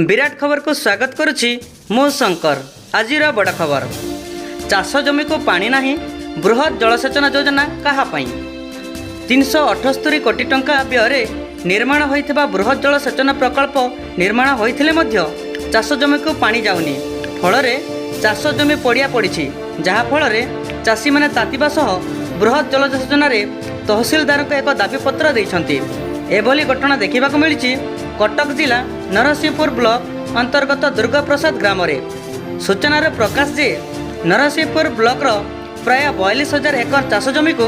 ବିରାଟ ଖବରକୁ ସ୍ୱାଗତ କରୁଛି ମୁଁ ଶଙ୍କର। ଆଜିର ବଡ଼ ଖବର, ଚାଷ ଜମିକୁ ପାଣି ନାହିଁ, ବୃହତ୍ ଜଳସେଚନ ଯୋଜନା କାହା ପାଇଁ? 378 କୋଟି ଟଙ୍କା ବ୍ୟୟରେ ନିର୍ମାଣ ହୋଇଥିବା ବୃହତ୍ ଜଳସେଚନ ପ୍ରକଳ୍ପ ନିର୍ମାଣ ହୋଇଥିଲେ ମଧ୍ୟ ଚାଷ ଜମିକୁ ପାଣି ଯାଉନି। ଫଳରେ ଚାଷ ଜମି ପଡ଼ିଆ ପଡ଼ିଛି, ଯାହାଫଳରେ ଚାଷୀମାନେ ତାତିବା ସହ ବୃହତ୍ ଜଳସେଚନରେ ତହସିଲଦାରଙ୍କୁ ଏକ ଦାବିପତ୍ର ଦେଇଛନ୍ତି। ଏଭଳି ଘଟଣା ଦେଖିବାକୁ ମିଳିଛି କଟକ ଜିଲ୍ଲା ନରସିଂହପୁର ବ୍ଲକ ଅନ୍ତର୍ଗତ ଦୁର୍ଗାପ୍ରସାଦ ଗ୍ରାମରେ। ସୂଚନାରୁ ପ୍ରକାଶ ଯେ, ନରସିଂହପୁର ବ୍ଲକର ପ୍ରାୟ 42,000 ଏକର ଚାଷ ଜମିକୁ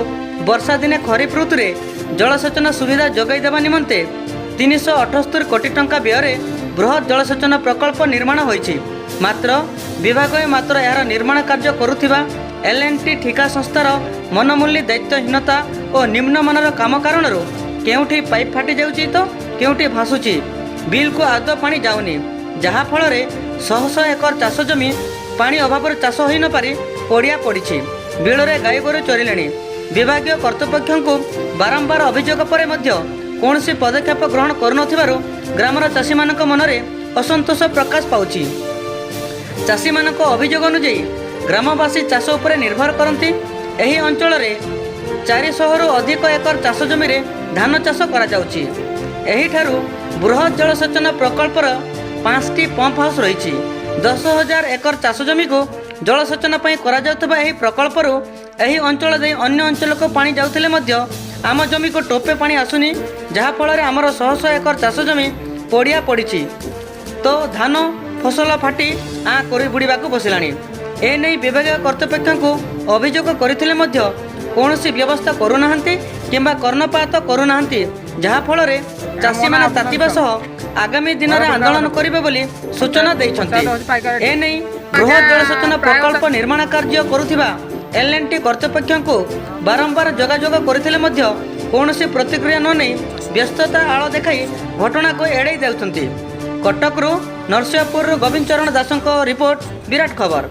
ବର୍ଷା ଦିନେ ଖରିଫ ଋତୁରେ ଜଳସେଚନ ସୁବିଧା ଯୋଗାଇ ଦେବା ନିମନ୍ତେ 378 କୋଟି ଟଙ୍କା ବ୍ୟୟରେ ବୃହତ୍ ଜଳସେଚନ ପ୍ରକଳ୍ପ ନିର୍ମାଣ ହୋଇଛି। ମାତ୍ର ବିଭାଗ ମାତ୍ର ଏହାର ନିର୍ମାଣ କାର୍ଯ୍ୟ କରୁଥିବା ଏଲ୍ ଏନ୍ ଟି ଠିକା ସଂସ୍ଥାର ମନମୁଲି ଦାୟିତ୍ୱହୀନତା ଓ ନିମ୍ନମାନର କାମ କାରଣରୁ କେଉଁଠି ପାଇପ୍ ଫାଟି ଯାଉଛି ତ କେଉଁଠି ଭାସୁଛି, ବିଲକୁ ଆଦୌ ପାଣି ଯାଉନି, ଯାହାଫଳରେ ଶହ ଶହ ଏକର ଚାଷ ଜମି ପାଣି ଅଭାବରେ ଚାଷ ହୋଇନପାରି ପଡ଼ିଆ ପଡ଼ିଛି। ବିଲରେ ଗାଈ ଗୋରୁ ଚରିଲେଣି। ବିଭାଗୀୟ କର୍ତ୍ତୃପକ୍ଷଙ୍କୁ ବାରମ୍ବାର ଅଭିଯୋଗ ପରେ ମଧ୍ୟ କୌଣସି ପଦକ୍ଷେପ ଗ୍ରହଣ କରୁନଥିବାରୁ ଗ୍ରାମର ଚାଷୀମାନଙ୍କ ମନରେ ଅସନ୍ତୋଷ ପ୍ରକାଶ ପାଉଛି। ଚାଷୀମାନଙ୍କ ଅଭିଯୋଗ ଅନୁଯାୟୀ, ଗ୍ରାମବାସୀ ଚାଷ ଉପରେ ନିର୍ଭର କରନ୍ତି। ଏହି ଅଞ୍ଚଳରେ 400ରୁ ଅଧିକ ଏକର ଚାଷ ଜମିରେ ଧାନ ଚାଷ କରାଯାଉଛି। ଏହିଠାରୁ ବୃହତ୍ ଜଳସେଚନ ପ୍ରକଳ୍ପର 5ଟି ପମ୍ପ ହାଉସ୍ ରହିଛି। 10,000 ଏକର ଚାଷ ଜମିକୁ ଜଳସେଚନ ପାଇଁ କରାଯାଉଥିବା ଏହି ପ୍ରକଳ୍ପରୁ ଏହି ଅଞ୍ଚଳ ଦେଇ ଅନ୍ୟ ଅଞ୍ଚଳକୁ ପାଣି ଯାଉଥିଲେ ମଧ୍ୟ ଆମ ଜମିକୁ ଟୋପେ ପାଣି ଆସୁନି, ଯାହାଫଳରେ ଆମର ଶହ ଶହ ଏକର ଚାଷ ଜମି ପଡ଼ିଆ ପଡ଼ିଛି ତ ଧାନ ଫସଲ ଫାଟି ଆଁ କରି ବୁଡ଼ିବାକୁ ବସିଲାଣି। ଏନେଇ ବିଭାଗୀୟ କର୍ତ୍ତୃପକ୍ଷଙ୍କୁ ଅଭିଯୋଗ କରିଥିଲେ ମଧ୍ୟ କୌଣସି ବ୍ୟବସ୍ଥା କରୁନାହାନ୍ତି କିମ୍ବା କର୍ଣ୍ଣପାତ କରୁନାହାନ୍ତି, ଯାହାଫଳରେ ଚାଷୀମାନେ ତାତିବା ସହ ଆଗାମୀ ଦିନରେ ଆନ୍ଦୋଳନ କରିବେ ବୋଲି ସୂଚନା ଦେଇଛନ୍ତି। ଏନେଇ ବୃହତ୍ ଜଳସେଚନ ପ୍ରକଳ୍ପ ନିର୍ମାଣ କାର୍ଯ୍ୟ କରୁଥିବା ଏଲ୍ ଏନ୍ ଟି କର୍ତ୍ତୃପକ୍ଷଙ୍କୁ ବାରମ୍ବାର ଯୋଗାଯୋଗ କରିଥିଲେ ମଧ୍ୟ କୌଣସି ପ୍ରତିକ୍ରିୟା ନ ନେଇ ବ୍ୟସ୍ତତା ଆଳ ଦେଖାଇ ଘଟଣାକୁ ଏଡ଼ାଇ ଦେଉଛନ୍ତି। କଟକରୁ ନରସିଂହପୁରରୁ ଗୋବିନ୍ଦ ଚରଣ ଦାସଙ୍କ ରିପୋର୍ଟ, ବିରାଟ ଖବର।